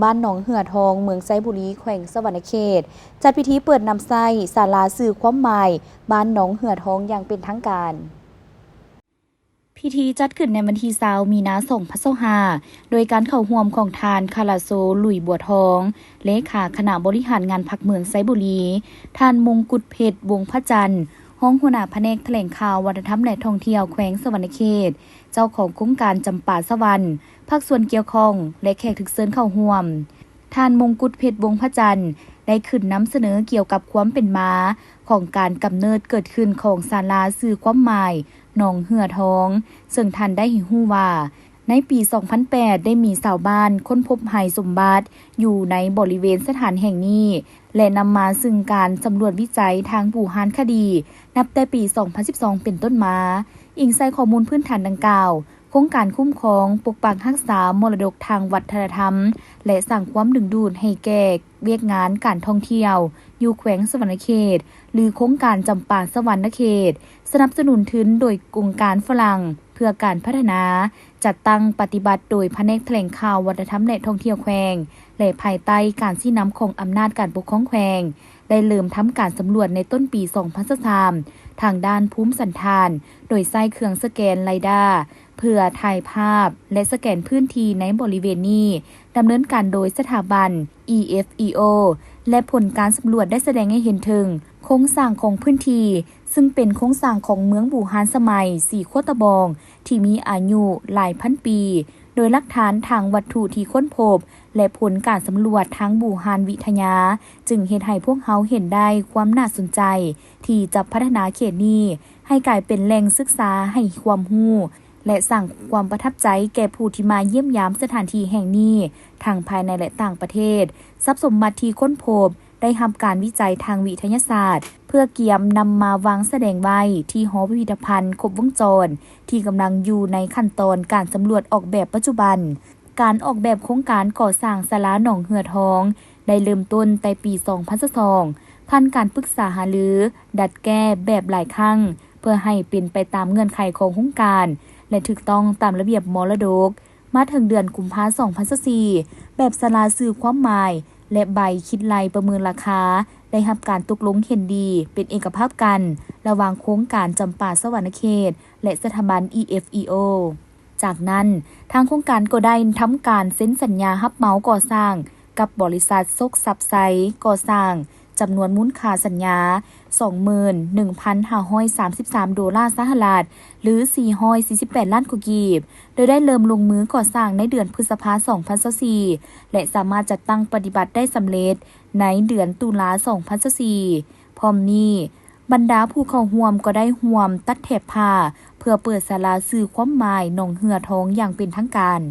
ບ້ານໜອງເຫືອທອງ ເມືອງໄຊບູລີ ແຂວງສະຫວັນນະເຂດ ຈັດພິທີເປີດນຳໃຊ້ສາລາສື່ຄວາມໝາຍບ້ານໜອງເຫືອທອງຢ່າງເປັນທາງການ. ພິທີຈັດຂຶ້ນໃນວັນທີຊາວ ມີນາ ສອງພັນຊາວຫ້າ ໂດຍການເຂົ້າຮ່ວມຂອງທ່ານ ຄາລາໂຊ ລຸຍບົວທອງ ເລຂາຄະນະບໍລິຫານງານພັກເມືອງໄຊບູລີ, ທ່ານ ມົງກຸດເພັດ ວົງພະຈັນ ຮອງຫົວໜ້າພະແນກຖະແຫຼງຂ່າວ ວັດທະນະທຳ ແລະ ທ່ອງທ່ຽວແຂວງສະຫວັນນະເຂດ, ເຈົ້າຂອງໂຄງການຈຳປາສະຫວັນ, ພາກສ່ວນກ່ຽວຂ້ອງ ແລະ ແຂກຖືກເຊີນເຂົ້າຮ່ວມ. ທ່ານ ມົງກຸດເພັດ ວົງພະຈັນ ໄດ້ຂຶ້ນນຳສະເໜີກ່ຽວກັບຄວາມເປັນມາຂອງການກຳເນີດເກີດຂຶ້ນຂອງສາລາສື່ຄວາມໝາຍໜອງເຫືອທອງ, ເຊິ່ງທ່ານໄດ້ໃຫ້ຮູ້ວ່າ ໃນປີສອງພັນແປດ ໄດ້ມີຊາວບ້ານຄົ້ນພົບໄຫສົມບັດຢູ່ໃນບໍລິເວນສະຖານແຫ່ງນີ້ ແລະ ນຳມາຊຶ່ງການສຳຫຼວດວິໄຈທາງບູຮານຄະດີ ນັບແຕ່ປີສອງພັນສິບສອງເປັນຕົ້ນມາ. ອີງໃສ່ຂໍ້ມູນພື້ນຖານດັ່ງກ່າວ, ໂຄງການຄຸ້ມຄອງ, ປົກປັກຮັກສາມໍລະດົກທາງວັດທະນະທຳ ແລະ ສ້າງຄວາມດຶງດູດໃຫ້ແກ່ວຽກງານການທ່ອງທ່ຽວຢູ່ແຂວງສະຫວັນນະເຂດ ຫຼື ໂຄງການຈຳປາສະຫວັນນະເຂດ, ສະໜັບສະໜູນທຶນໂດຍອົງການຝຣັ່ງ ເພື່ອການພັດທະນາ, ຈັດຕັ້ງປະຕິບັດໂດຍພະແນກຖະແຫຼງຂ່າວ ວັດທະນະທຳ ແລະ ທ່ອງທ່ຽວແຂວງ ແລະ ພາຍໃຕ້ການຊີ້ນຳຂອງອຳນາດການປົກຄອງແຂວງ, ໄດ້ເລີ່ມທຳການສຳຫຼວດໃນຕົ້ນປີສອງພັນຊາວສາມ ທາງດ້ານພູມສັນຖານ ໂດຍໃຊ້ເຄື່ອງສະແກນໄລດາ ເພື່ອຖ່າຍພາບ ແລະ ສະແກນພື້ນທີ່ໃນບໍລິເວນນີ້, ດຳເນີນການໂດຍສະຖາບັນ EFEO ແລະ ຜົນການສຳຫຼວດໄດ້ສະແດງໃຫ້ເຫັນເຖິງໂຄງສ້າງຂອງພື້ນທີ່, ຊຶ່ງເປັນໂຄງສ້າງຂອງເມືອງບູຮານສະໄໝສີໂຄດຕະບອງ ທີ່ມີອາຍຸຫຼາຍພັນປີ, ໂດຍຫຼັກຖານທາງວັດຖຸທີ່ຄົ້ນພົບ ແລະ ຜົນການສຳຫຼວດທາງບູຮານວິທະຍາ ຈຶ່ງເຮັດໃຫ້ພວກເຮົາເຫັນໄດ້ຄວາມໜ້າສົນໃຈທີ່ຈະພັດທະນາເຂດນີ້ໃຫ້ກາຍເປັນແຫຼ່ງສຶກສາໃຫ້ຄວາມຮູ້ ແລະ ສ້າງຄວາມປະທັບໃຈແກ່ຜູ້ທີ່ມາຢ້ຽມຢາມສະຖານທີ່ແຫ່ງນີ້ ທັງພາຍໃນ ແລະ ຕ່າງປະເທດ. ຊັບສົມບັດທີ່ຄົ້ນພົບ ໄດ້ຮັບການວິໄຈທາງວິທະຍາສາດ ເພື່ອກຽມນຳມາວາງສະແດງໄວ້ທີ່ຫໍພິພິທະພັນຄົບວົງຈອນ ທີ່ກຳລັງຢູ່ໃນຂັ້ນຕອນການສຳຫຼວດອອກແບບປັດຈຸບັນ. ການອອກແບບໂຄງການກໍ່ສ້າງສາລາໜອງເຫືອທອງ ໄດ້ເລີ່ມຕົ້ນແຕ່ປີສອງພັນຊາວສອງ ຜ່ານການປຶກສາຫາລື, ດັດແກ້ແບບຫຼາຍຄັ້ງ ເພື່ອໃຫ້ເປັນໄປຕາມເງື່ອນໄຂຂອງໂຄງການ ແລະ ຖືກຕ້ອງຕາມລະບຽບມໍລະດົກ. ມາເຖິງເດືອນກຸມພາ ສອງພັນຊາວສີ່ ແບບສາລາສື່ຄວາມໝາຍ ແລະ ໃບຄິດໄລ່ປະເມີນລາຄາ ໄດ້ຮັບການຕົກລົງເຫັນດີເປັນເອກະພາບກັນ ລະຫວ່າງໂຄງການຈຳປາສະຫວັນນະເຂດ ແລະ ສະຖາບັນ EFEO. ຈາກນັ້ນ, ທາງໂຄງການກໍໄດ້ທຳການເຊັນສັນຍາຮັບເໝົາກໍ່ສ້າງກັບບໍລິສັດໂຊກຊັບໄຊກໍ່ສ້າງ, ຈຳນວນມູນຄ່າສັນຍາ ສອງໝື່ນໜຶ່ງພັນຫ້າຮ້ອຍສາມສິບສາມໂດລາສະຫະລັດ ຫຼື ສີ່ຮ້ອຍສີ່ສິບແປດລ້ານກວ່າກີບ, ໂດຍໄດ້ເລີ່ມລົງມືກໍ່ສ້າງໃນເດືອນພຶດສະພາ ສອງພັນຊາວສີ່ ແລະ ສາມາດຈັດຕັ້ງປະຕິບັດໄດ້ສຳເລັດໃນເດືອນຕຸລາ ສອງພັນຊາວສີ່. ພ້ອມນີ້, ບັນດາຜູ້ເຂົ້າຮ່ວມກໍໄດ້ຮ່ວມຕັດແຖບຜ້າ ເພື່ອເປີດສາລາສື່ຄວາມໝາຍໜອງເຫືອທອງຢ່າງເປັນທາງການ.